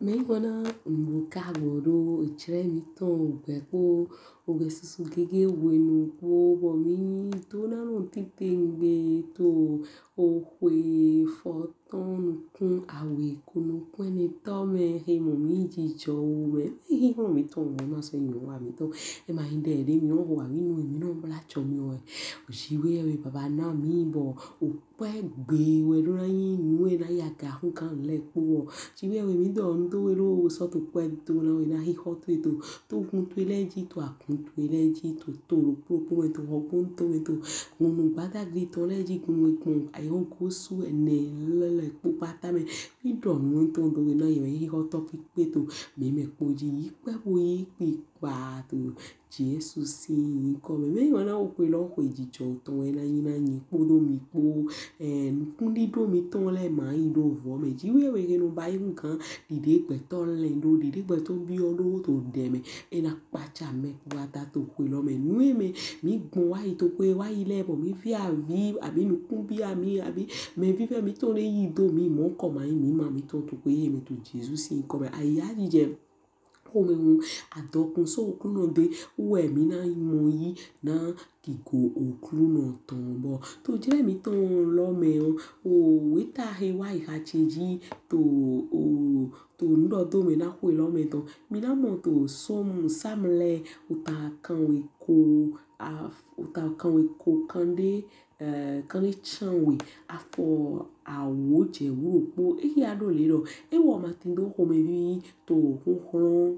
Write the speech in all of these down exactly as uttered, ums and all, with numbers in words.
Mɛ ŋwana ŋgbo ka gbɔ ɖo ejrɛ mitɔn ogbɛ kpo ogbɛ susu gege hwenu kpo bɔ mi do na nɔ titengbe to oxwe fɔtɔn nukun awe ko nukun ɛnɛtɔ mɛ he mɔ mi jijɔ o mɛ. Ehe hɔn mitɔn mɔ na sɔ nyɔ wa mitɔn. E ma yin ɖe ɖe mi nɔ ho awi nu mi nɔ bla jɔ mi o. Ojiwe we baba na mi bɔ o kpɛ gbe wɛ ɖo na yin nu e na ya ga hugan lɛ kpo wɔ. Ci wɛ wɛ mi dɔ n do we ɖo sɔ to kpɛ do na we na xixɔ to to to hun to lɛ ji to akun to lɛ ji to to lo kpokpo mɛ to hɔgbɔn to mɛ to hunu gbadagli tɔn lɛ ji kun we kpɔn ayɔ gosu ɛnɛ lɛ lɛ kpo kpata mɛ. Mi dɔ nu tɔn do we na yɛ xixɔ tɔ kpikpe to mɛ mɛ kpo ji yi kpɛ bo yi kpi kpa to Jesu sin yinkɔ mɛ. Mɛ ŋwana oxwe lɔ xwe jijɔ tɔn wɛ na yin na nyi kpodo mi kpo. Eh, nukunɖiɖo mitɔn lɛ ma yi ɖo vɔ mɛ. Ji wɛ wɛ he nɔ ba yi hugan ɖiɖe gbɛtɔ lɛ ɖo ɖiɖe gbɛtɔ biɔ ɖo to ɖɛ mɛ. E na kpaca mɛ kpata to xwe lɔ mɛ. Nu e mɛ mi gbɔn wa yi to xwe wa yi lɛ bɔ mi vi avi abi nukun bi ami abi mɛ vivɛ mitɔn ɖe yi do mi mɔ kɔ ma yi mi ma mitɔn to xwe ye mɛ to Jesu sin yinkɔ mɛ. Aya jijɛ xomɛhun adɔkun sɔ Oklunɔ de wɛ mi na mɔ yi na gigo Oklunɔ tɔn bɔ to jrɛ mitɔn lɔ mɛ o, o weta he wa yi ha ce ji to o to nudɔdo mɛ na xwe lɔ mɛ tɔn mi na mɔ to sɔmu samlɛ ota kanwe ko a ota kanwe ko kanɖe eh, kanɖe can we afɔ awo jɛ wu ɖokpo. Eya ɖo le ɖɔ e wɔ ma tin do xomɛvi to huhlɔn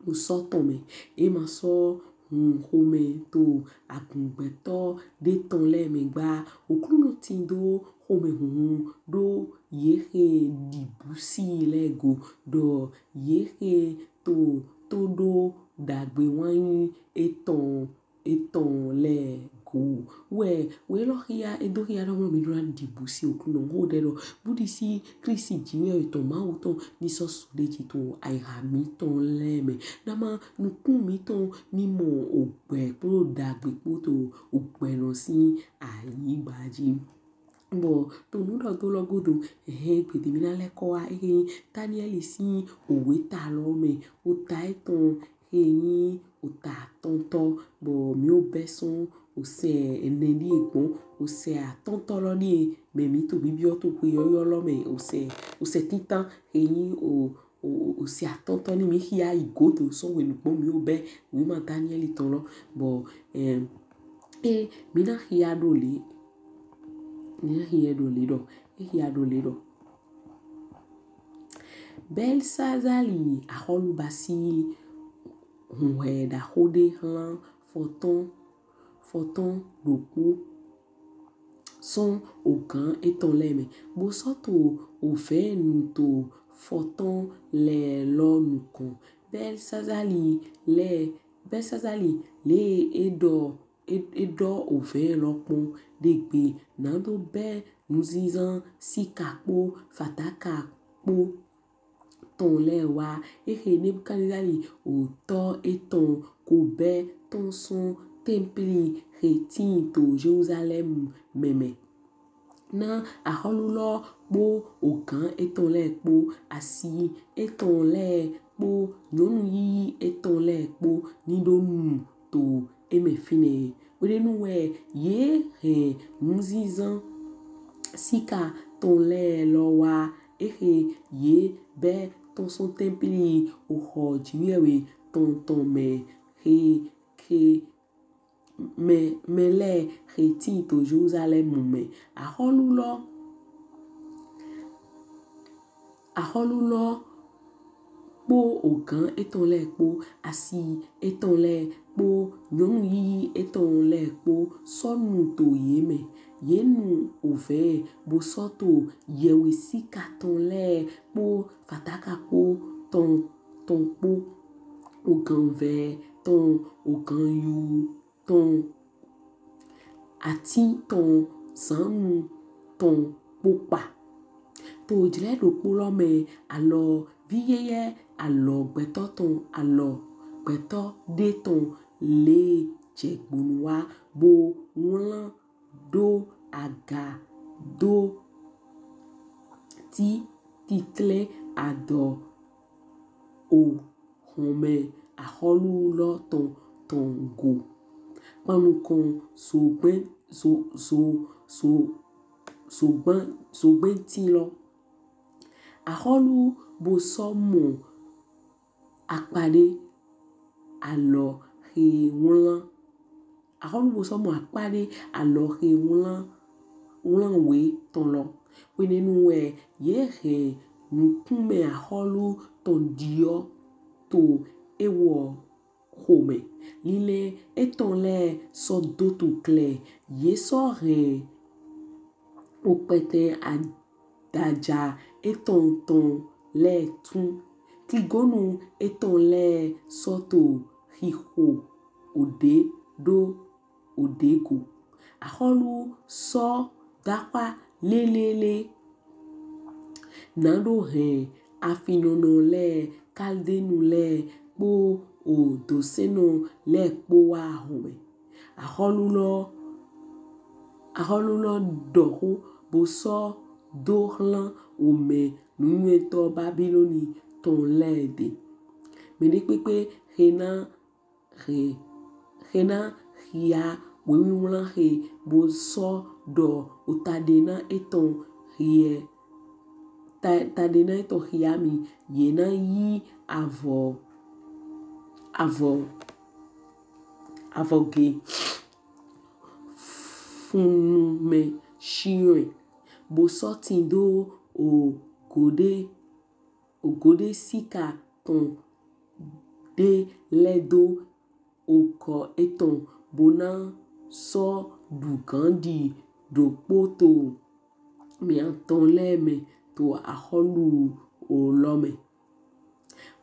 osɔ tɔn mɛ. E ma sɔ hun xomɛ to agungbɛtɔ ɖe tɔn lɛ mɛ gba. Oklunɔ tin do xomɛhunhun ɖo ye he ɖibusi lɛ go ɖɔ ye he to to ɖo dagbe wanyi etɔn etɔn lɛ go. Wɛ wɛ lɔ xia edo xia ɖɔ mɔ mi ɖo na ɖibusi Oklunɔ ho ɖe ɖɔ buɖisi Klisti ji wɛ etɔn Mawu tɔn ni sɔ su ɖe ji to ayiha mitɔn lɛ mɛ. Na ma nukun mitɔn ni mɔ ogbɛ kpo dagbe kpo to ogbɛ nɔ sin ayigba ji. Bɔ to nudɔdo lɔ godo, ehe gbede mi na lɛ kɔ wa ehe Daniɛli sin owe ta lɔ mɛ, ota etɔn he nyi ota atɔntɔ, bɔ mi wo bɛ sɔn osɛ ɛnɛ ɖie gbɔn, osɛ atɔntɔ lɔ ɖie mɛ mi to bibiɔ to xwe yɔyɔ lɔ mɛ, osɛ osɛ tintan he nyi o o o osɛ atɔntɔ ni mi xia yi godo sɔn wenu gbɔn mi wo bɛ wema Daniɛli tɔn lɔ, bɔ ɛm e mi na xia ɖo le mi na xia ɖo le ɖɔ e xia ɖo le ɖɔ Bɛlsazali axɔlubasi hunhwɛ ɖaxo ɖe hlan fɔtɔn fɔtɔn ɖokpo sɔn ogan etɔn lɛ mɛ, bo sɔ to ovɛn nu to fɔtɔn lɛ lɔ nukɔn. Bɛlsazali lɛ Bɛlsazali le e ɖɔ e ɖɔ ovɛn lɔ kpɔn ɖegbe nado bɛ nuzinzan sika kpo fataka kpo tɔn lɛ wa. Ehe Nebukadnezali otɔ etɔn ko bɛ tɔn sɔn tɛmpli he tin to Jelusalɛm mɛ mɛ. Na axɔlu lɔ kpo ogan etɔn lɛ kpo asi etɔn lɛ kpo nyɔnu yiyi etɔn lɛ kpo ni ɖo nu to emɛ finɛ. Hweɖenu wɛ ye hɛn nuzinzan sika tɔn lɛ lɔ wa, ehe ye bɛ tɔn sɔn tɛmpli oxɔ jiwiɛwe tɔn tɔn mɛ he he mɛ mɛ lɛ he tin to Jelusalɛm mɛ. Axɔlu lɔ axɔlu lɔ kpo ogan etɔn lɛ kpo asi etɔn lɛ kpo nyɔnu yiyi etɔn lɛ kpo sɔ nu to ye mɛ. Ye nu ovɛn bo sɔ to yɛwe sika tɔn lɛ kpo fataka kpo tɔn tɔn kpo ogan vɛ tɔn ogan yu tɔn atin tɔn zannu tɔn kpokpa. To jlɛ ɖokpo lɔ mɛ alɔ vi yɛyɛ alɔ gbɛtɔ tɔn alɔ gbɛtɔ ɖe tɔn le jɛ gbonu wa bo wlan ɖo aga do ti titlɛ adɔ o hɔnmɛ axɔlu lɔ tɔn tɔn go. Kpanukɔn zogbɛn zo zo zo zogbɛn zogbɛntin lɔ. Axɔlu bo sɔ mɔ akpaɖe alɔ xe wlan axɔlu bo sɔ mɔ akpaɖe alɔ xe wlan wlan we tɔn lɔ. Hwenɛnu wɛ ye hɛn nukunmɛ axɔlu tɔn ɖiɔ to ewɔ xomɛ. Linlɛn etɔn lɛ sɔ do tuklɛ. Ye sɔ hɛn okpɛtɛn adaja etɔn tɔn lɛ tun. Kligonu etɔn lɛ sɔ to xixo oɖe ɖo oɖe go. Axɔlu sɔ daxwa lelele. Nado hɛn afinnɔnɔ lɛ, Kaldenu lɛ kpo odosɛnnɔ lɛ kpo wa hɔnmɛ. Axɔlu lɔ axɔlu lɔ ɖɔ xo bo sɔ do xlan omɛ nunywɛtɔ Babiloni tɔn lɛ ɖe. Mɛɖekpekpe xe na xe xe na xia wewinwlan xe bo sɔ ɖɔ otaɖena etɔn xiɛ ta taɖena etɔn xia mi, ye na yi avɔ avɔ avɔ ge funumɛ shiɔn bo sɔ tindo ogoɖe ogoɖe sika tɔn ɖe lɛdo okɔ etɔn bo na sɔ ɖu ganɖi ɖokpo to mɛ atɔn lɛ mɛ to axɔlu lɔ mɛ.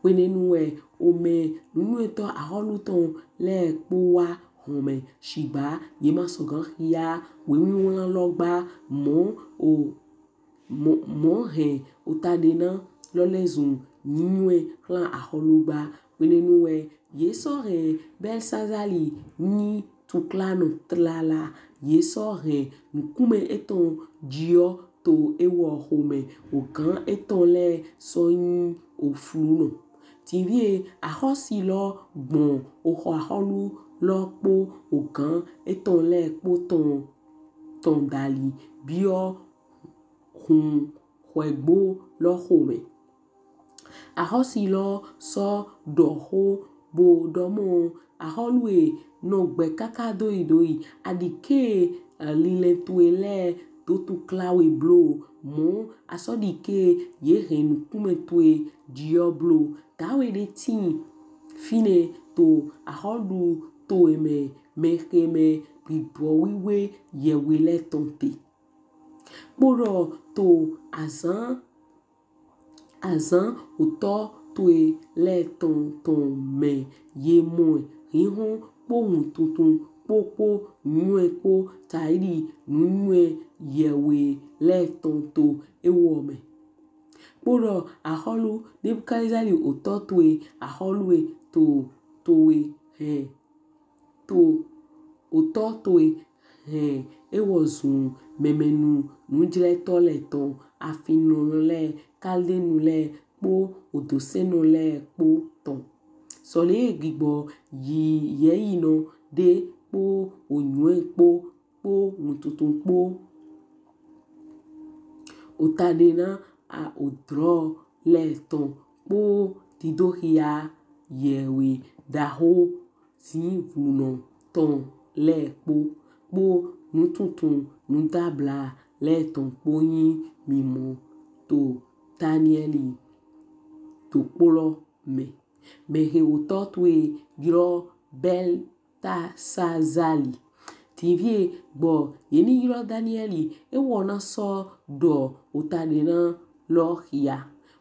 Hwenɛnu wɛ omɛ nunywɛtɔ axɔlu tɔn lɛ kpo wa hɔnmɛ, shigba ye ma sɔgan xia wewinwlan lɔ gba mɔ o mɔ mɔ hɛn otaɖena lɔ lɛ zun nyinywɛ xlan axɔlu gba. Hwenɛnu wɛ ye sɔ hɛn Bɛlsazali nyi tuklanɔ tlala. Ye sɔ hɛn nukunmɛ etɔn ɖiɔ to ewɔ xomɛ. Ogan etɔn lɛ sɔ nyi oflunɔ. Tinvie, axɔsi lɔ gbɔn oxɔ axɔlu lɔ kpo ogan etɔn lɛ kpo tɔn tɔn dali biɔ hun xwegbo lɔ xomɛ. Axɔsi lɔ sɔ ɖɔ xo bo ɖɔ mɔ, axɔlu e, nɔ gbɛ kaka doyi doyi, aɖike linlɛn towe lɛ do tukla we blo, mɔ a sɔ ɖike ye hɛn nukunmɛ towe ɖiɔ blo. Dawe ɖe tin finɛ to axɔlu towe mɛ, mɛ xe mɛ gbigbɔ wiwe yɛwe lɛ tɔn te. Kpoɖɔ to azan azan otɔ towe lɛ tɔn tɔn mɛ ye mɔ ɛ, hinhɔn kpo wutuntun kpo kpo nunywɛ kpo taidi nunywɛ yɛwe lɛ tɔn to ewɔ mɛ. Kpoɖɔ axɔlu Nebukadnezali otɔ towe axɔlu e to towe hɛn to otɔ towe hɛn ewɔ zun mɛmɛnu nujlɛtɔ lɛ tɔn, afinnɔ lɛ, Kaldenu lɛ kpo odosɛnnɔ lɛ kpo tɔn. Sɔle gbigbɔ yi yɛyinɔ ɖe kpo onywɛ kpo kpo wutuntun kpo otaɖena a odlɔ lɛ tɔn kpo didoxia yɛwe ɖaxo zinvunɔ tɔn lɛ kpo kpo nutuntun nudabla lɛ tɔn kpo nyi mimɔ to Daniɛli dokpo lɔ mɛ. Mɛhe otɔ towe ylɔ Bɛltasazali. Tinvie, gbɔ ye ni ylɔ Daniɛli, ewɔ na sɔ ɖɔ otaɖena lɔ xia.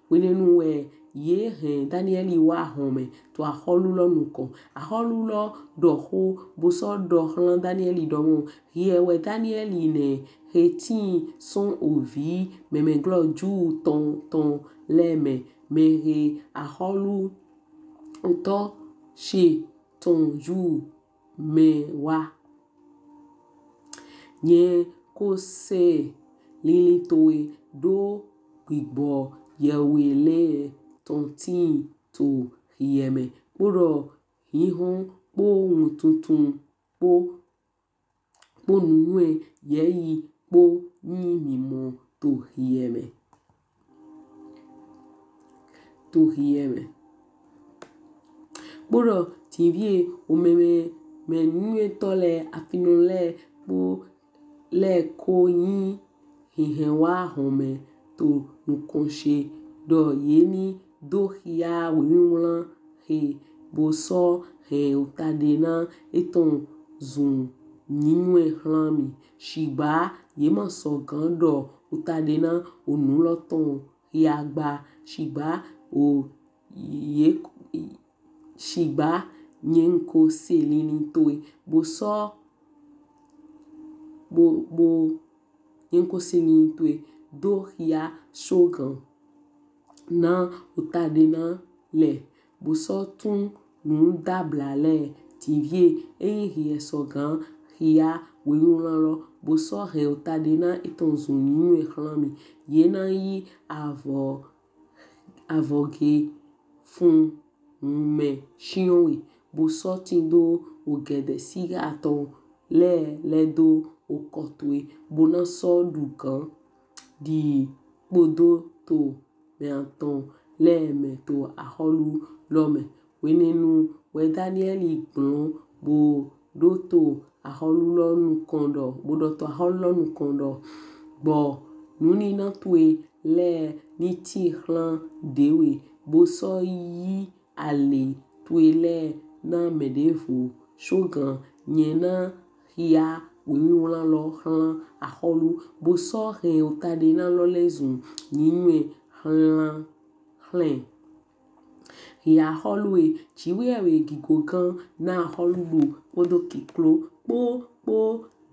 Hwenɛnu wɛ ye hɛn Daniɛli wa hɔnmɛ to axɔlu lɔ nukɔn. Axɔlu lɔ ɖɔ xo bo sɔ ɖɔ xlan Daniɛli ɖɔ mɔ, hiɛ wɛ Daniɛli nɛ, xe tin sɔn ovi mɛmɛglɔ Ju tɔn tɔn lɛ mɛ, mɛhe axɔlu otɔ ce tɔn Ju mɛ wa. Nyɛ ko se linlin towe ɖo gbigbɔ yɛwe lɛ tɔn tin to hiɛ mɛ, kpoɖɔ hinhɔn kpo wutuntun kpo kpo nunywɛ yɛyi kpo nyi mimɔ to hiɛ mɛ. To hiɛ mɛ. Kpoɖɔ tinvie omɛmɛ mɛ nunywɛtɔ lɛ afinɔ lɛ kpo lɛ ko nyi hinhɛn wa hɔnmɛ to nukɔn she ɖɔ ye ni do hia wewinwlan he bo sɔ hɛn otaɖena etɔn zun nyinywɛ hlan mi. Shigba ye ma sɔgan ɖɔ otaɖena onu lɔ tɔn hia gba. Shigba o ye shigba nyɛn ko se linlin towe bo sɔ bo bo nyɛn ko se linlin towe do hia shogan na otaɖena lɛ bo sɔ tun nudabla lɛ tinvie eyin hiɛ sɔgan hia wewinwlan lɔ bo sɔ hɛn otaɖena etɔn zun nyinywɛ hlan mi. Ye na yi avɔ avɔge fun mɛ shiɔn we bo sɔ tindo ogɛdɛ siga tɔn lɛ lɛdo okɔ towe bo na sɔ ɖugan ɖi kpodo to mɛ atɔn lɛ mɛ to ahɔlu lɔ mɛ. Hwenɛnu wɛ Daniɛli gblɔn bo ɖo to ahɔlu lɔ nukɔn ɖɔ bo ɖɔ to ahɔlu lɔ nukɔn ɖɔ gbɔ nunina towe lɛ ni tin hlan ɖewe bo sɔ yi ale towe lɛ na mɛɖevo shogan nyɛn na hia wewinwlan lɔ hlan ahɔlu bo sɔ hɛn otaɖena lɔ lɛ zun nyinywɛ hlan hlan Hia ahɔlu e, Jiwheyɛwhe gigogan na ahɔlu ɖu kpodo kiklo kpo kpo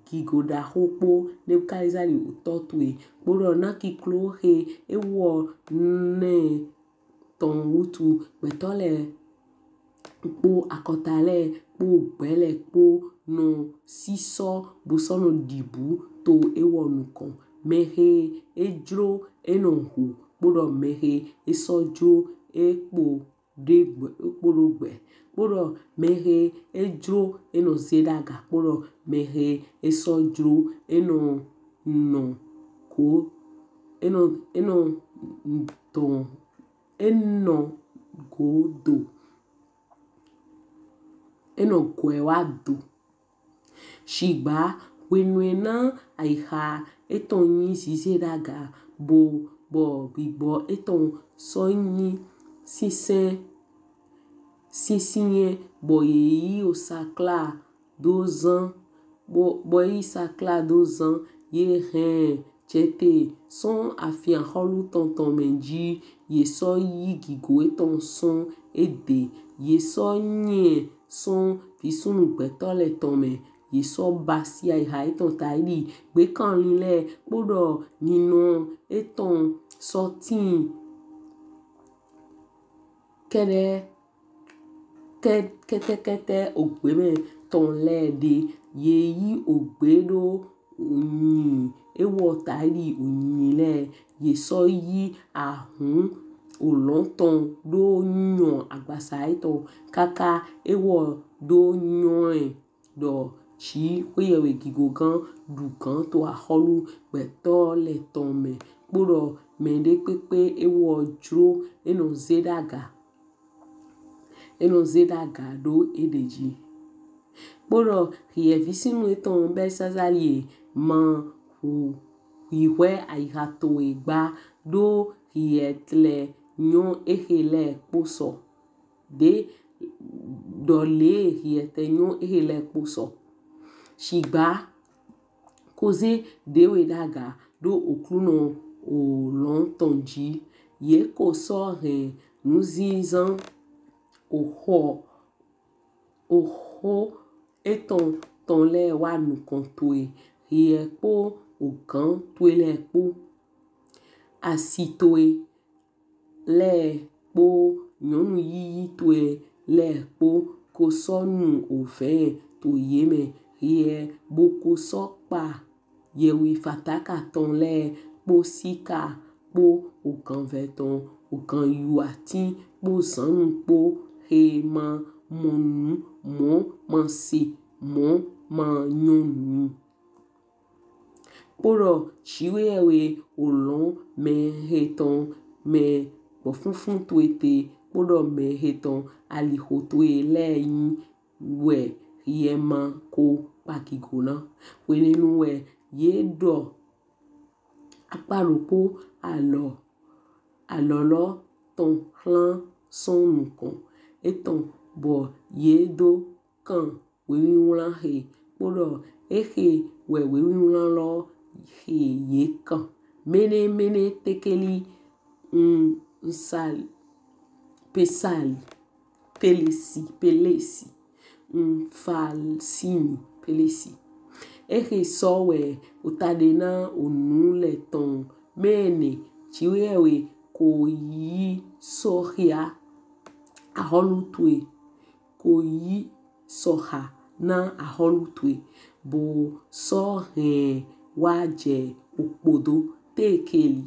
gigo ɖaxo kpo Nebukadnezari otɔ towe kpoɖɔ na kiklo he ewɔ nɛ tɔn wutu gbɛtɔ lɛ kpo akɔta lɛ kpo gbɛ lɛ kpo nɔ sisɔ bo sɔ nɔ ɖibu to ewɔ nukɔn. Mɛhe e jlo e nɔ hu kpoɖɔ mɛhe e sɔ jlo e kpo ɖe gbɛ kpoɖo gbɛ kpoɖɔ mɛhe e jlo e nɔ ze ɖaga kpoɖɔ mɛhe e sɔ jlo e nɔ nɔ ko e nɔ e nɔ dɔn e nɔ go do e nɔ gɔɛ wa do. Shigba hwenu e na ayixa etɔn nyi zize ɖaga bo bɔ gbigbɔ etɔn sɔ nyi sinsɛn sinsinyɛn bɔ ye yi osakla do zan bɔ bɔ yi sakla do zan ye hɛn jɛte sɔn afian xɔlu tɔn tɔn mɛ ji ye sɔ yi gigo etɔn sɔn ede ye sɔ nyɛ sɔn visunnu gbɛtɔ lɛ tɔn mɛ ye sɔ basi ayixa etɔn taidi gbekanlin lɛ kpoɖɔ ninɔ etɔn sɔ tin kɛɖɛ kɛtɛkɛtɛ ogbe mɛ tɔn lɛ ɖe ye yi ogbe ɖo onyi ewɔ taidi onyi lɛ ye sɔ yi ahun olɔn tɔn ɖo nyɔ agbasa etɔn kaka ewɔ ɖo nyɔ ɛ ɖɔ Jiwheyɛwhe gigogan ɖugan to axɔlu gbɛtɔ lɛ tɔn mɛ kpoɖɔ mɛɖe kpekpe ewɔ jlo e nɔ ze ɖaga e nɔ ze ɖaga ɖo eɖe ji. Kpoɖɔ hiɛ visunnu etɔn Bɛlsazali e ma hu hwihwɛ ayixa towe gba ɖo hiɛ tlɛ nyɔ ehe lɛ kpo sɔ ɖe ɖɔ le hiɛ tlɛ nyɔ ehe lɛ kpo sɔ. Shigba koze ɖewe ɖaga ɖo Oklunɔ olɔn tɔn ji ye ko sɔ hɛn nuzinzan oxɔ oxo etɔn tɔn lɛ wa nukɔn towe hiɛ kpo ogan towe lɛ kpo asi towe lɛ kpo nyɔnu yiyi towe lɛ kpo ko sɔ nu ovɛn to ye mɛ hiɛ bo ko sɔ kpa yɛwi fataka tɔn lɛ kpo sika kpo oganvɛ tɔn, ogan yu atin kpo zannu kpo, he ma mɔ nu, mɔ ma se, mɔ ma nyɔ nu. Kpoɖɔ Jiwheyɛwhe olɔn mɛ he tɔn mɛ gbɔfunfun towe te, kpoɖɔ mɛ he tɔn alixo towe lɛ nyi wɛ hiɛ ma ko kpagigo na. Hwenɛnu wɛ ye ɖɔ akpa ɖokpo alɔ alɔ lɔ tɔn hlan sɔn nukɔn etɔn, bɔ ye do kan wewinwlan he, kpoɖɔ ehe wɛ wewinwlan lɔ he ye kan. Mɛnɛ mɛnɛ tekeli un sali pesali pelesi pelesi un falsini pelesi. Ehe sɔ wɛ ota ɖe na onu lɛ tɔn. Mɛnɛ Jiwheyɛwhe ko yi sɔhia ahɔlu towe, ko yi sɔha na ahɔlu towe, bo sɔ hɛn wa jɛ okpodo. Tekeli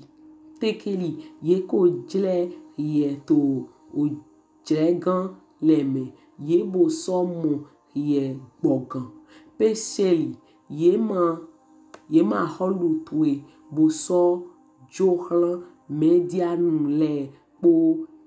tekeli ye ko jlɛ hiɛ to ojlɛgan lɛ mɛ, ye bo sɔ mɔ hiɛ gbɔgan. Peseli ye ma ye ma ahɔlu towe bo sɔ jo hlan Mɛdianu lɛ kpo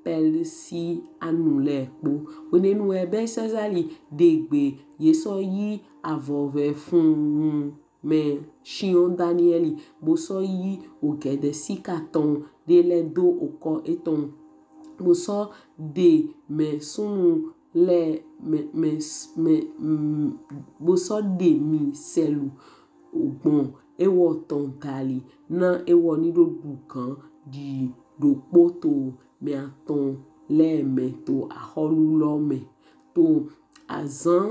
Pɛlsianu lɛ kpo. Hwenɛnu wɛ Bɛlsazali ɖe gbe ye sɔ yi avɔvɛ fun mɛ shiɔn Daniɛli, bo sɔ yi ogɛdɛ sika tɔn ɖe lɛ do okɔ etɔn, bo sɔ ɖe mɛ sunnu lɛ mɛ mɛ mɛ mm, bo sɔ ɖe mi sɛlu gbɔn ewɔ tɔn dali na ewɔ ni ɖo ɖu gan ɖi ɖokpo to mɛ atɔn lɛ mɛ to ahɔlu lɔ mɛ. To azan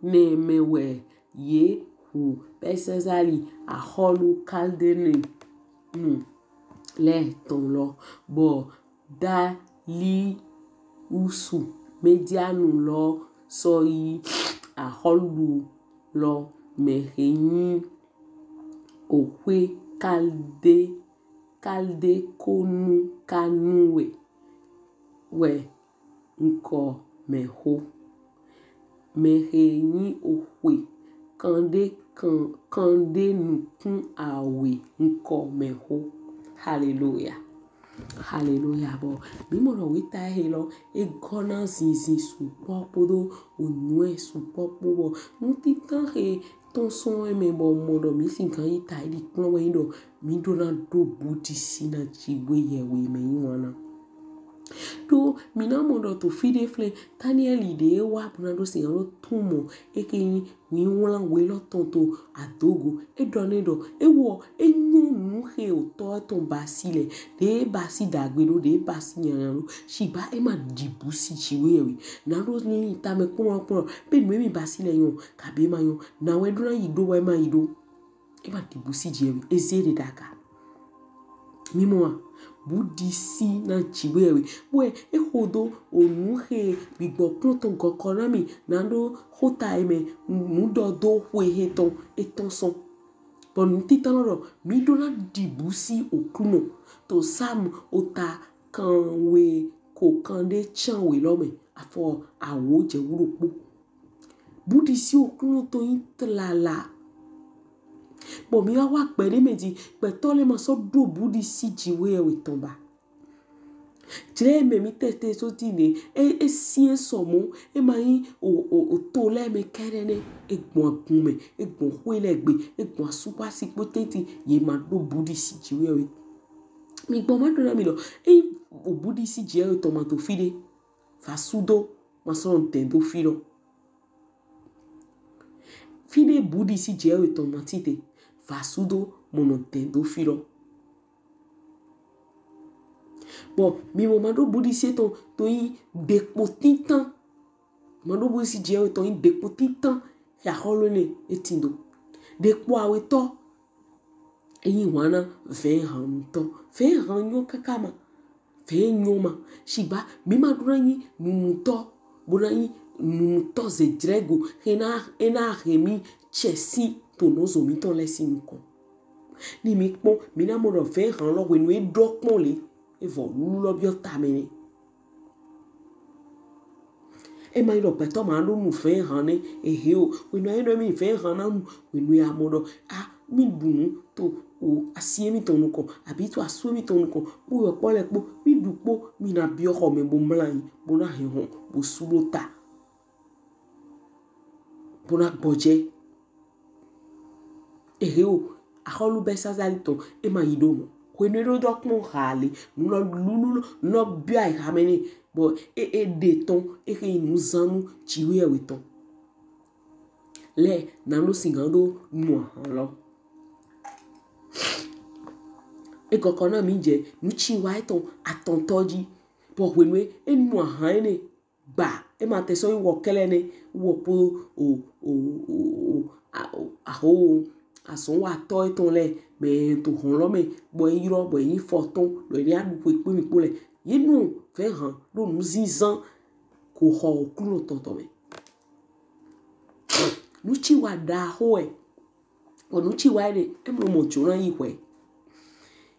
nɛ mɛ wɛ ye hu Bɛlsazali ahɔlu Kaldenu lɛ tɔn lɔ, bɔ Daliusu Mɛdianu lɔ sɔ yi ahɔlu lɔ mɛ he nyi ohwe Kalde Kalde konu kanu wɛ wɛ nkɔ mɛ ho. Mɛ he nyi ohwe kanɖe kan kanɖe nukun awe nkɔ mɛ ho. Haleluya. Haleluya. Bɔ mi mɔ ɖɔ weta he lɔ e gɔ na zinzin sukpɔ kpodo onyuɛ sukpɔ kpo bɔ nutitan he tɔn sɔn ɛmɛ bɔ mɔ ɖɔ mi si gan yi ta yi ɖi kplɔn wɛ nyi ɖɔ mi ɖo na ɖo budisi na Jiwheyɛwhe mɛ nyi wana. Ɖo mi na mɔ ɖɔ to fi ɖe flɛ Daniɛli ɖe wa bo na ɖo si alo tun mɔ eke nyi mi wlan we lɔ tɔn to adogo. E ɖɔ ne ɖɔ ewɔ e nyɔ nu he otɔ etɔn basi lɛ ɖe basi dagbe ɖo ɖe basi nyanya ɖo. Shigba e ma ɖi busi Jiwheyɛwhe. Na ɖo ni tamɛ kpɔn kpɔn be nu mi basi lɛ nyɔ kabi ma nyɔ. Na wɛ ɖo na yi ɖo wɛ ma yi ɖo. E ma ɖi busi Jiwheyɛwhe. Eze ɖe ɖaga. Mi mɔ wa budisi na Jiwheyɛwhe. Wɛ e hodo onu he gbigbɔ kplɔn tɔn gɔkɔ na mi na ɖo hota e mɛ nu ɖɔ do hwe he tɔn etɔn sɔn. Bɔ nutitan lɔ ɖɔ mi ɖo na ɖi busi Oklunɔ to Sam ota kanwe ko kanɖe can we lɔ mɛ afɔ awo jɛ wu ɖokpo. Budisi Oklunɔ tɔn nyi tlala. Bɔ mi wa wa gbɛ ɖe mɛ ji gbɛtɔ lɛ ma sɔ ɖo budisi Jiwheyɛwhe tɔn ba. Jlɛ mɛ mi tɛtɛ so ti ne e e siɛ sɔmɔ e ma nyi o o o to lɛ mɛ kɛɖɛ nɛ e gbɔn agun mɛ e gbɔn hwe lɛ gbe e gbɔn asu kpo asi kpo tɛnti ye ma ɖo budisi Jiwheyɛwhe. Mi gbɔ ma ɖo na mi lɔ e o budisi Jiwheyɛwhe tɔn ma to fi ɖe. Vasudo ma sɔ nɔ dɛn do fi lɔ. Fi ɖe budisi Jiwheyɛwhe tɔn ma tite vasudo mɔ nɔ dɛn do fi lɔ. Bɔ mi mɔ ma ɖo budisi etɔn to nyi ɖekpo tintan. Ma ɖo budisi Jiwheyɛwhe tɔn nyi ɖekpo tintan he ahɔlu ne e tindo. Ɖekpo awetɔ e nyi wana vɛn han nutɔ. Vɛn han nyɔ kaka ma. Vɛn nyɔ ma. Shigba mi ma ɖo na nyi nunutɔ bo na nyi nunutɔ ze jlɛ go he na e na he mi cɛ si to nɔzo mitɔn lɛ si nukɔn. Ni mi kpɔn, mi na mɔ ɖɔ vɛhan lɔ hwenu e ɖɔ kpɔn le, e vɔ lulu lɔ biɔ ta mɛ nɛ. E ma yi ɖɔ gbɛtɔ ma ɖo nu vɛhan nɛ, ehe o, hwenu e ɖɔ mi vɛhan na nu, hwenu ya mɔ ɖɔ a mi ɖu nu to o asi emitɔn nukɔn abi to asu emitɔn nukɔn kpo yɔ kpɔ lɛ kpo mi ɖu kpo mi na biɔ xɔ mɛ bo mla anyi bo na hɛn hɔn bo su ɖo ta bo na gbɔjɛ. Ehe o, axɔlu Bɛlsazali tɔn e ma yi ɖo mɔ. Hwenu e ɖo dɔ kpɔn ha le, nu lɔ lulu lɔ biɔ ayiha mɛ nɛ, bɔ e e ɖe tɔn e xe yi nuzannu Jiwheyɛwhe tɔn. Lɛ na ɖo sigan ɖo nu ahan lɔ. E gɔkɔ na mi jɛ nuciwa etɔn atɔntɔ ji, bɔ hwenu e nu ahan enɛ gba e ma tɛ sɔ yi wɔ kɛlɛ nɛ wɔ po o o o o a- o- aho azɔnwatɔ etɔn lɛ mɛ to hɔn lɔ mɛ bɔ e yrɔ bɔ e nyi fɔtɔn lɔ e ni aɖu xwe kpe mi kpo lɛ ye nu vɛhan ɖo nuzinzan ko xɔ Oklunɔ tɔn tɔn mɛ. Nuciwa ɖaxo wɛ. Bɔ nuciwa enɛ e mlɔ mɔ jona yi hwɛ.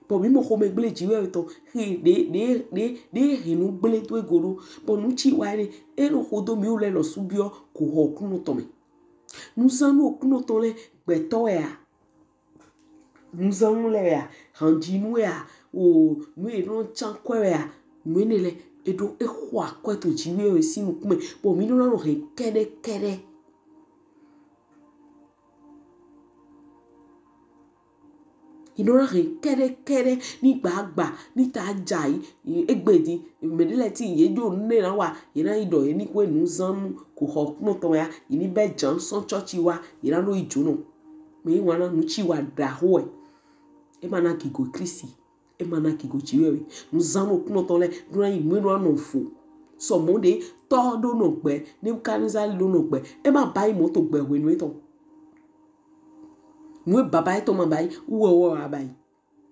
Bɔ mi mɔ xomɛgble Jiwheyɛwhe tɔn he ɖe ɖe ɖe ɖe he nu gble do ego ɖo. Bɔ nuciwa enɛ e nɔ xodo mi lɛ lɔ subiɔ ko xɔ Oklunɔ tɔn mɛ. Nuzannu Oklunɔ tɔn lɛ gbɛtɔ wɛ a? Nuzannu lɛ wɛ a? Hanjinu wɛ a? O nu e nɔ can kwɛ wɛ a? Nu enɛ lɛ e ɖo e xɔ akwɛ to Jiwheyɛwhe sin nukun mɛ. Bɔ mi nɔ na nɔ hɛn kɛɖɛkɛɖɛ. Inɔ na hɛn kɛɖɛkɛɖɛ ni gbagba ni ta jai egbe di mɛɖe lɛ ti ye jo ne na wa ye na yi ɖɔ ye ni hwe nuzannu ko xɔ kplɔntɔ ya ye ni bɛ jan sɔn cɔci wa ye na ɖo yi jonɔ. Mɛ yi wana nuciwa ɖaxo wɛ. E ma na gigo Klisti. E ma na gigo Jiwheyɛwhe. Nuzannu Oklunɔ tɔn lɛ ɖo na yi nu e ɖo na nɔ fo. Sɔmɔ ɖe tɔ ɖo nɔ gbɛ, Nebukadnezali ɖo nɔ gbɛ. E ma ba yi mɔ to gbɛ hwenu etɔn. Nu e baba etɔn ma ba yi, wu wɛ wɔ wa ba yi.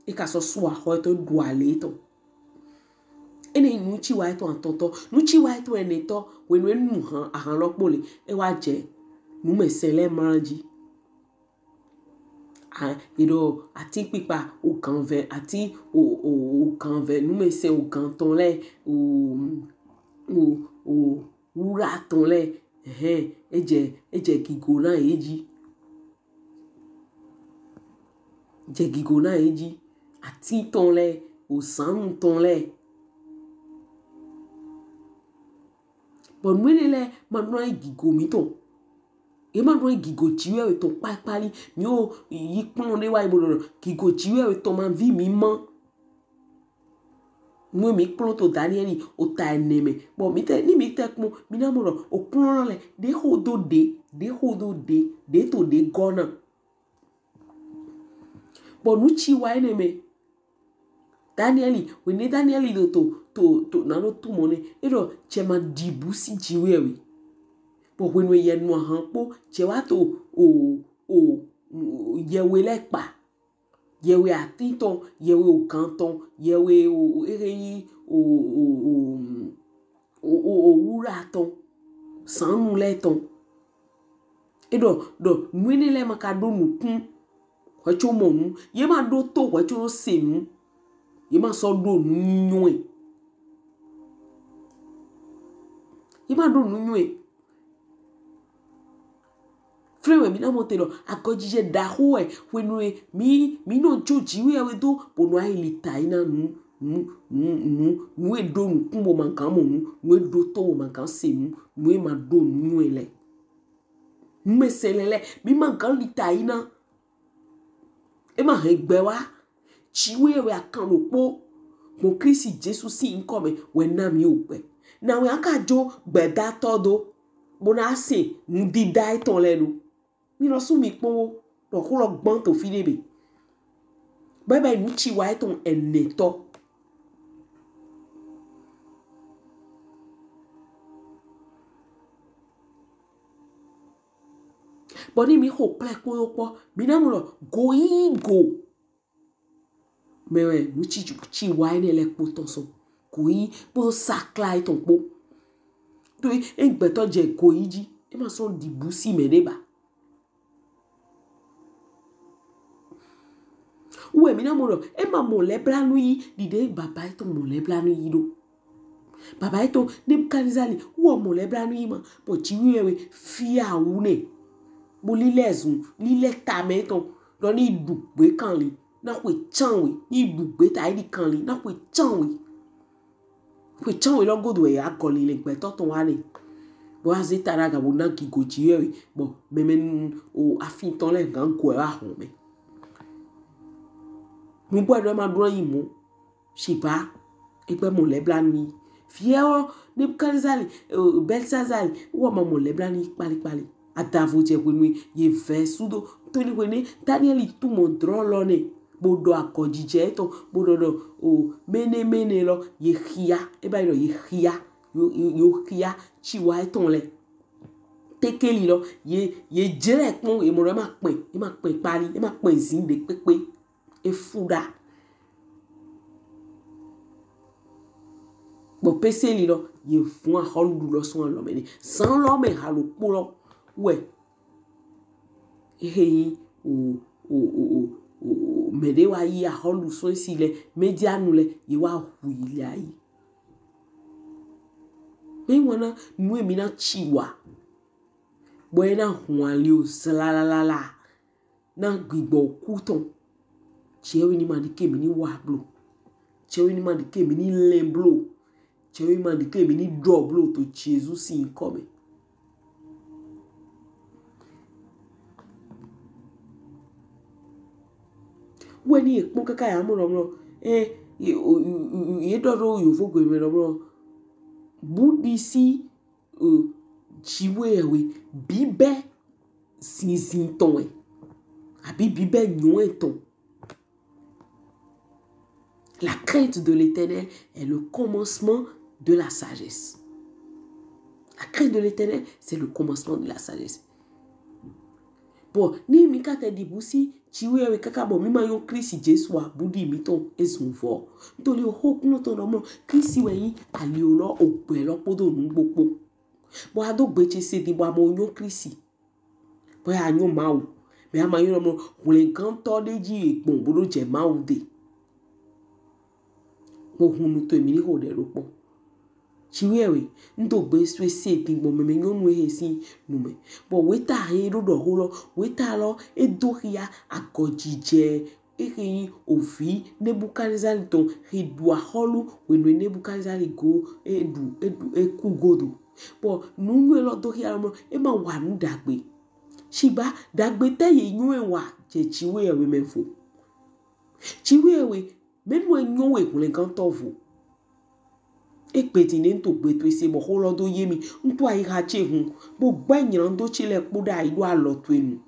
E ka sɔ su axɔ etɔn ɖu ale etɔn. Enɛ nuciwa etɔn atɔntɔ, nuciwa etɔn ɛnɛtɔ, hwenu e nu han ahan lɔ kpo le, e wa jɛ numɛsɛn lɛ mla ji. A, eɖɔ atin kpikpa oganvɛ, atin o o oganvɛ numɛsɛn ogan tɔn lɛ o o o wura tɔn lɛ, ɛhɛn, e jɛ e jɛ gigo na ye ji. Jɛ gigo na ye ji. Atin tɔn lɛ, ozannu tɔn lɛ. Bɔ nu enɛ lɛ ma nɔ yi gigo mitɔn. Ye ma nɔ yi gigo Jiwheyɛwhe tɔn kpakpali. Mi o yi kplɔn ɖe wa yi bo ɖɔ gigo Jiwheyɛwhe tɔn ma vi mi ma. Nu e mi kplɔn to Daniɛli ota ɛnɛ mɛ. Bɔ mi tɛ ni mi tɛ kpɔn mi na mɔ ɖɔ okplɔn lɛ ɖe xo do ɖe ɖe xo do ɖe ɖe to ɖe gɔ na. Bɔ nuciwa enɛ mɛ Daniɛli, hwenu Daniɛli ɖo to to to nano tumɔ nɛ, e ɖɔ cɛ ma ɖibu si Jiwheyɛwhe. Bɔ hwenu yɛ nu ahan kpo cɛ wa to o o yɛwhe lɛ kpa. Yɛwhe atin tɔn, yɛwhe ogan tɔn, yɛwhe o o ehe yi o o o o o o wura tɔn, zannu lɛ tɔn. E ɖɔ ɖɔ nu enɛ lɛ ma ka ɖo nukun hwɛco mɔ nu, ye ma ɖo to hwɛco se nu, ye ma sɔ ɖo nu nyɔɛ. Ye ma ɖo nu nyɔɛ. Frère wɛ mi na mɔ te ɖɔ agɔjijɛ ɖaxo wɛ hwenu e mi mi nɔ jo Jiwheyɛwhe do bo nɔ ayi lita yi na nu nu nu nu nu e ɖo nukun bo ma gan mɔ nu nu e ɖo to bo ma gan se nu nu e ma ɖo nu nyɔɛ lɛ. Numɛsɛn lɛ lɛ mi ma gan lita yi na. E ma hɛn gbɛ wa. Jiwheyɛwhe akan ɖokpo gbɔn Klisti Jesu sin nyikɔ mɛ wɛ na mi o gbɛ. Na wɛ a ka jo gbɛdatɔ do bo na se nudida etɔn lɛ ɖo. Mi lɔ su mi kpɔn wo ɖɔ xo lɔ gbɔn to fi ɖe be. Bɛbɛ nuciwa etɔn ɛnɛtɔ. Bɔ ni mi xo kplɛ kpo yo kpɔ mi na mɔ ɖɔ go yi go. Mɛ wɛ nuciwa enɛ lɛ kpo tɔn sɔ. Go yi kpo sakla etɔn kpo. To e gbɛtɔ jɛ go yi ji e ma sɔ ɖibu si mɛ ɖe ba. Wɛ mi na mɔ ɖɔ e ma mɔ lɛblanu yi ɖiɖe baba etɔn mɔ lɛblanu yi ɖo. Baba etɔn Nebukadnezali wɔ mɔ lɛblanu yi ma, bɔ Jiwheyɛwhe fia wu nɛ. Bo lilɛ zun lilɛ tamɛ etɔn ɖɔ ni ɖu gbe kanlin na xwe canwe, ni ɖu gbe ta eɖi kanlin na xwe canwe. Xwe canwe lɔ godo wɛ agɔli le gbɛtɔ tɔn wa nɛ. Bɔ aze ta ɖe aga bo na gigo Jiwheyɛwhe bɔ mɛmɛ nu o afin tɔn lɛ gan gɔ ɛ wa hɔn mɛ. Nugbo ɖe ma ɖo yi mɔ. Shigba egbe mɔ lɛblanu yi. Fiɛ wɔ Nebukadnezali, Bɛlsazali wɔ ma mɔ lɛblanu yi kpalikpali. Adavo jɛ hwenu ye vɛ sudo. Toni hwenu Daniɛli tu mɔ drɔ lɔ nɛ. Bo ɖɔ akɔjijɛ etɔn bo ɖɔ ɖɔ o mɛnɛ mɛnɛ lɔ ye xia. E ba yi ɖɔ ye xia. Yo yo yo xia ciwa etɔn lɛ. Tekeli lɔ ye ye jrɛ kpɔn ye mɔ ɖɔ e ma kpɛn e ma kpɛn kpali e ma kpɛn zin ɖe kpekpe. E fu ɖa. Bɔ peseli lɔ ye fun ahɔluɖu lɔ sɔn alɔ mɛ nɛ. Zan lɔ mɛ halo kpo lɔ wɛ. Ehe yi o o o o o mɛ ɖe wa yi ahɔlu sɔn esi lɛ mɛdianu lɛ ye wa hu yi lɛ ayi. Mɛ wana nu emi na ciwa. Bɔ e na hun ali o zlalalala. Na gbigbɔ oku tɔn. Jiwheyɛwhe ni ma ɖike mi ni wa blo. Jiwheyɛwhe ni ma ɖike mi ni lɛn blo. Jiwheyɛwhe ni ma ɖike mi ni ɖɔ blo to Jesu sin yinkɔ mɛ. Wɛ ni ye kpɔn kaka ya mɔ ɖɔ mlɔ. Eh, ye ɖɔ ɖo yovogbe mɛ ɖɔ mlɔ. Budisi Jiwheyɛwhe bibɛ zinzin tɔn wɛ abi bibɛ nyɔ etɔn. La crainte de l'Éternel est le commencement de la sagesse. La crainte de l'Éternel, c'est le commencement de la sagesse. Bɔ ni mi ka tɛ ɖi busi Jiwheyɛwhe kaka bɔ mi ma yɔn Klisti Jesu a, budi mitɔn e zun vɔ. Ntoli oxo kunɔ tɔn ɖɔ mɔ Klisti wɛ yin ali lɔ, ogbɛ lɔ kpodo nugbo kpo. Bɔ a do gbe ce se din bɔ a ma yɔn Klisti. Bɔ a yɔn Mawu. Mɛ a ma yɔn ɖɔ mɔ hwlɛngantɔ ɖe ji e gbɔn bo ɖo jɛ Mawu de. Mo hun nu to emi ni xo ɖɛ ɖo kpɔ. Jiwheyɛwhe, n do gbe sue se din gbɔn mɛmɛ nyɔnu ehe sin nu mɛ. Bɔ weta he ɖo ɖɔ xo lɔ, weta lɔ e do xia agɔjijɛ ehe yin ovi Nebukadnezali tɔn he ɖu ahɔlu hwenu Nebukadnezali go e ɖu e ɖu e ku godo. Bɔ nunywɛ lɔ do xia lɔ mɔ e ma wa nu ɖagbe. Shigba ɖagbe tɛ ye nyɔ e wa jɛ Jiwheyɛwhe mɛ vo. Jiwheyɛwhe mɛnu e nyɔ we hwlɛngantɔ vo. Egbe din nɛ n to gbe towe se bɔ xo lɔ do ye mi. N to ayiha ce hun bo gbɛ nylando ce lɛ kpo ɖayi ɖo alɔ towe nu.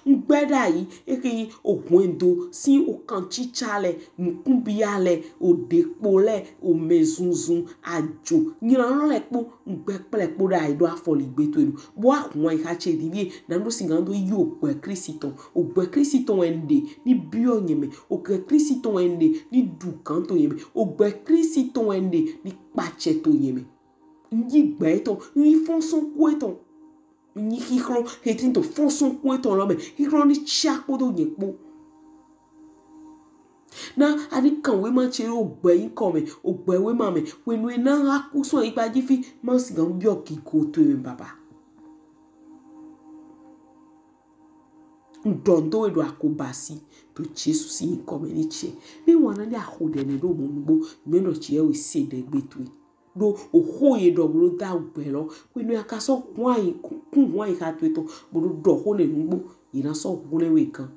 N gbɛ ɖayi ehe yin ohwɛndo sin okancica lɛ, nukunbia lɛ, oɖekpo lɛ, omɛzunzun, ajo, nylanlɔ lɛ kpo. N gbɛ kplɛ kpo ɖayi ɖo afɔligbe towe nu. Bɔ a hun ayiha ce din vie na ɖo sigan do yi ogbɛ Klisti tɔn. Ogbɛ Klisti tɔn wɛ n ɖe ni biɔ nyɛ mɛ. Ogbɛ Klisti tɔn wɛ n ɖe ni ɖu gan to nyɛ mɛ. Ogbɛ Klisti tɔn wɛ n ɖe ni kpacɛ to nyɛ mɛ. N yi gbɛ etɔn, n yi fɔnsɔnku etɔn. N yi xihlɔn he tin to fɔnsɔnku etɔn lɔ mɛ. Xihlɔn ni cia kpodo nyɛ kpo. Na a ni kan wema ce ɖo ogbɛ yinkɔ mɛ, ogbɛ wema mɛ. Hwenu e na a ku sɔn ayigba ji fi, ma sigan biɔ gigo towe mɛ baba. N ɖɔ n do we ɖo akobasi to Jesu sin yinkɔ mɛ ni ce. Mi wana ni a xo ɖɛ nɛ ɖo mɔ nugbo, mɛ ɖɔ ce wɛ se ɖɛ gbe towe. Ɖo oxo ye ɖɔ blo da gbɛ lɔ. Hwenu a ka sɔ hwan yi kun hwan yi xa to etɔn blo ɖɔ xo nɛ nugbo, ye na sɔ hwlɛn we gan.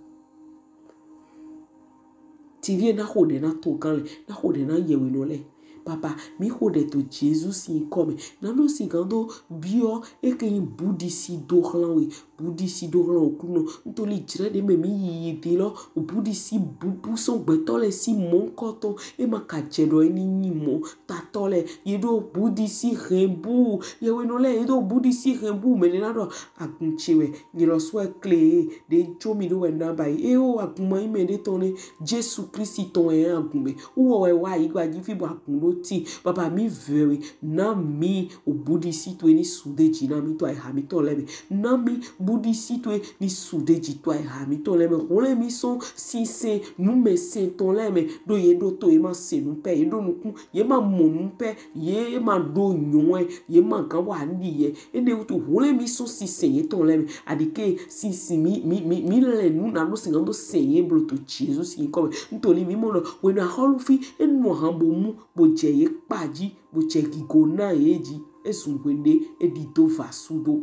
Tivie na xo ɖɛ na togan lɛ, na xo ɖɛ na yɛwhenɔ lɛ. Baba, mi xo ɖɛ to Jesu sin yinkɔ mɛ. Na nɔ sigan do biɔ ehe yin budisi do hlan we. Budisi do hlan Oklunɔ. Ntoli jrɛ ɖe mɛ mi yi yi din lɔ. Budisi bubu sɔn gbɛtɔ lɛ sin mɔnkɔtɔn. E ma ka jɛ ɖɔ e ni yin mɔ. Tatɔ lɛ ye ɖo budisi hɛn bu. Yɛwhenɔ lɛ ye ɖo budisi hɛn bu. Mɛ nɛ na ɖɔ agun ce wɛ. Nyɛ lɔ sɔ e kle e ɖe jo mi ɖo wɛ na ba yi. E o agun ma yin mɛ ɖe tɔn nɛ. Jesu Klisti tɔn wɛ agun mɛ. Wɔ wɛ wa ayigba ji fi bɔ agun ɖo tin. Baba mi vɛ we na mi o budisi towe ni su ɖe ji na mi to ayiha mitɔn lɛ mɛ. Na mi bu Ɖuɖisi towe ni su ɖe ji to ayiha mítɔn lɛ mɛ. Hwlɛn mí sɔn sinsɛn numɛsɛntɔ lɛ mɛ. Ɖo ye ɖo to, ye ma se nu pɛ, ye ɖo nukun, ye ma mɔ nu pɛ, ye ma ɖo nyɔɛ, ye ma gan wa ɖi yɛ. Enɛ wutu hwlɛn mí sɔn sinsɛn yetɔn lɛ mɛ. Aɖike sinsin mí mí mí mí lɛ nu na ɖo sin gan do sɛn ye blo to Jesu sin yinkɔ mɛ. Ntoli mí mɔ ɖɔ whenu ahɔlufi e nu ahan bo mu bo jɛ ye kpa ji bo jɛ gigo na ye ji, e zun hweɖe e ɖi do va sudo.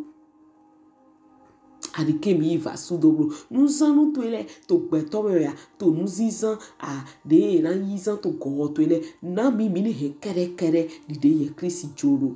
Aɖike mí yi va sudo blo. Nuzannu towe lɛ to gbɛtɔ mɛ ya, to nuzinzan a ɖe na yi zan to gɔwɔ towe lɛ, na mí mí ni hɛn kɛɖɛkɛɖɛ ɖiɖe yɛ Klisti jo ɖo.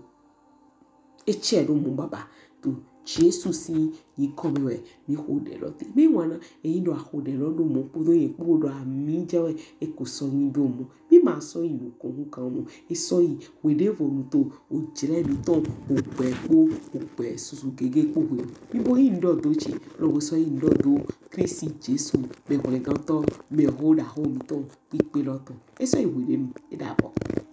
Etsɛ ɖo mɔ baba to Jesu sin yinkɔ mɛ wɛ mí xo ɖɛ lɔ te. Mí wana eyin ɖɔ axo ɖɛ lɔ ɖo mɔ kpodo yɛn kpo ɖɔ ami jɛ wɛ e ko sɔ nyi ɖo mɔ. Mí ma sɔ yi nukɔn hukan mɔ. E sɔ yi hweɖevonu to ojlɛ mítɔn ogbɛ kpo ogbɛ susu gege kpo hwenu. Mí bo yi nudɔ do ce lɔ bo sɔ yi nudɔ do Klisti Jesu mɛ hwlɛngantɔ mɛ ho ɖaho mítɔn kpikpe lɔ tɔn. E sɔ yi hweɖenu, e ɖabɔ.